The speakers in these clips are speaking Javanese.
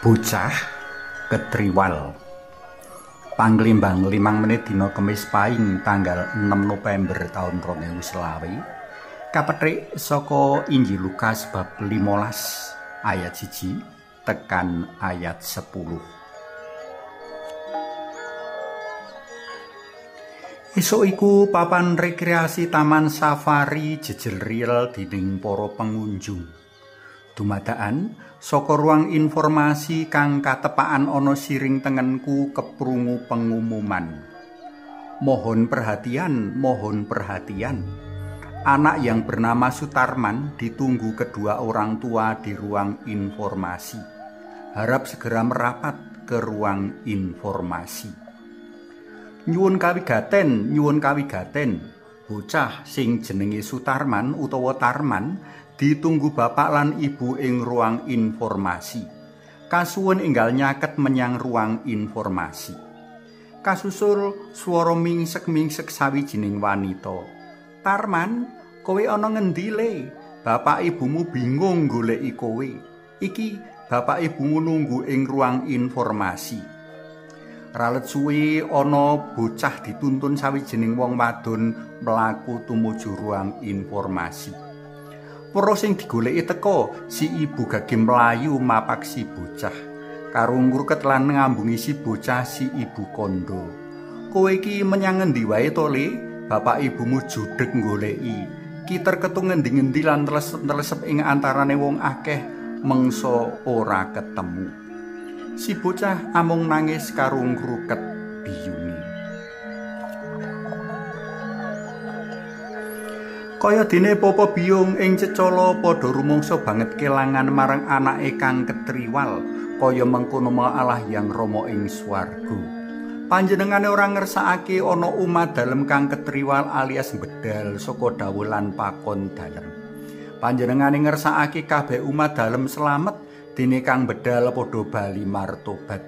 Bocah ketriwal. Panglimbang 5 menit dina Kemis Paing tanggal 6 November taun 2020. Kapethik saka Injil Lukas bab 15 ayat 1 tekan ayat 10. Esuk iku papan rekreasi Taman Safari jejel riel dening para pengunjung. Dumadakan saka ruang informasi kang katepakan ana siring tengenku keprungu pengumuman. Mohon perhatian, mohon perhatian. Anak yang bernama Sutarman ditunggu kedua orang tua di ruang informasi. Harap segera merapat ke ruang informasi. Nyuwun kawigaten, nyuwun kawigaten. Bocah sing jenenge Sutarman utawa Tarman ditunggu bapak lan ibu ing ruang informasi. Kasuwun enggal nyaket menyang ruang informasi. Kasusul swara mingsek-mingsek sawijining wanita. Tarman, kowe ana ngendi le? Bapak ibumu bingung goleki kowe. Iki bapak ibumu nunggu ing ruang informasi. Ralet suwe ana bocah dituntun sawijining wong wadon mlaku tumuju ruang informasi. Weruh sing digoleki teka, si ibu gage mlayu mapak si bocah. Karo ngruket lan ngambungi si bocah si ibu kandha. Kowe iki menyang ngendi wae to, Le? Bapak ibumu judheg goleki. Kiter ketu ngendi-ngendi lan telesep-telesep ing antarane wong akeh mengsa ora ketemu. Si bocah amung nangis karo ngruket biyunge. Kaya dene papa biyung ing cecala padha rumangsa banget kelangan marang anake kang ketriwal, kaya mengkono Allah yang Rama ing swarga. Panjenengane ora ngersakake ana umat dalem kang ketriwal alias bedal saka dawuh lan pakon dalem. Panjenengane ngersakake kabeh umat dalem slamet, dene kang bedal padha bali martobat.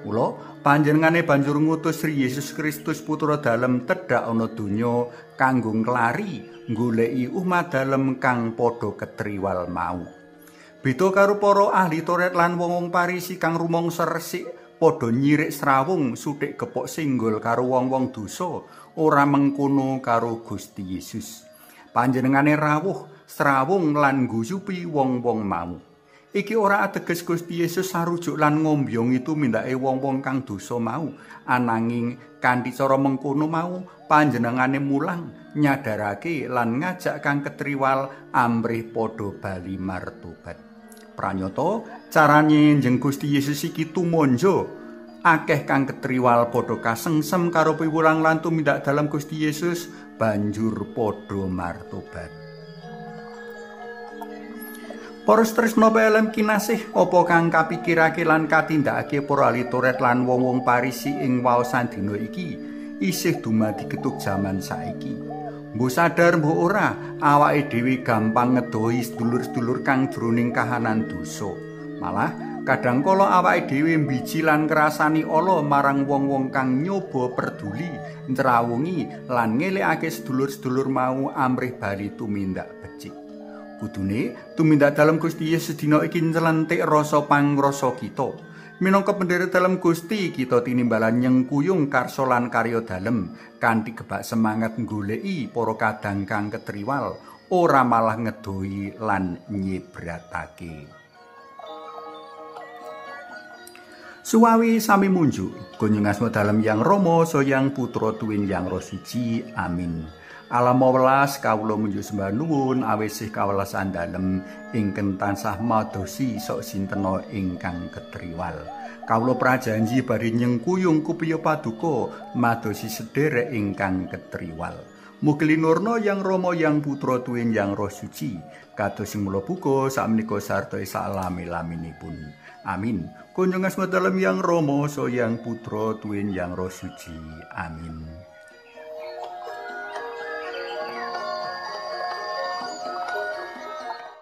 Mula panjenengane banjur ngutus Sri Yesus Kristus putra dalem tedhak ana donya kanggo nglari goleki umat dalem kang padha ketriwal mau. Beda karo para ahli Taurat lan wong-wong Parisi kang rumangsa resik padha nyirik srawung suthik gepok singgul karo wong-wong dosa, ora mengkono karo Gusti Yesus. Panjenengane rawuh srawung lan guyupi wong-wong mau. Iki ora ateges Gusti Yesus sarujuk lan ngombyongi tumindake wong-wong kang dosa mau, ananging kanthi cara mengkono mau panjenengane mulang, nyadarake lan ngajak kang ketriwal amrih padha bali martobat. Pranyata carane njeng Gusti Yesus iki tumanja akeh kang ketriwal padha kasengsem karo piwulang lan tumindak dalem Gusti Yesus banjur padha martobat. Para tresna PLM kinasih, apa kang kapikirake lan katindakake para ahli Taurat lan wong-wong Parisi ing waosan dina iki isih dumadi getuk jaman saiki. Mbuh sadar mbuh ora, awake dhewe gampang ngedohi sedulur-sedulur kang jroning kahanan dosa. Malah kadang kala awake dhewe mbiji lan ngrasani ala marang wong-wong kang nyoba peduli, ncrawungi lan ngelekake sedulur-sedulur mau amrih bali tumindak becik. Kudune tumindak dalem Gusti Yesus dina iki nylentik rasa pangrasa kita. Minangka pendherek dalem Gusti, kita tinimbalan nyengkuyung karsa lan karya dalem kanthi gebak semangat nggoleki para kadang kang ketriwal, ora malah ngedohi lan nyebratake. Suwawi sami munjuk, kunjung asma dalem Yang Rama, Sang Putra tuwin Yang Roh Suci. Amin. Alam welas kawula munjuk sembah nuwun awesih kawelasan dalem ingkang tansah madosi sok sintena ingkang ketriwal. Kawula prajanji badhe nyengkuyung kupiya paduka madosi sederek ingkang ketriwal. Mugi linurna Yang Rama, Yang Putra tuwin Yang Roh Suci, kados sing mula buka sakmenika sarta salami-laminipun. Amin. Kunjung asma dalem Yang Rama, Sang Putra tuwin Yang Roh Suci. Amin.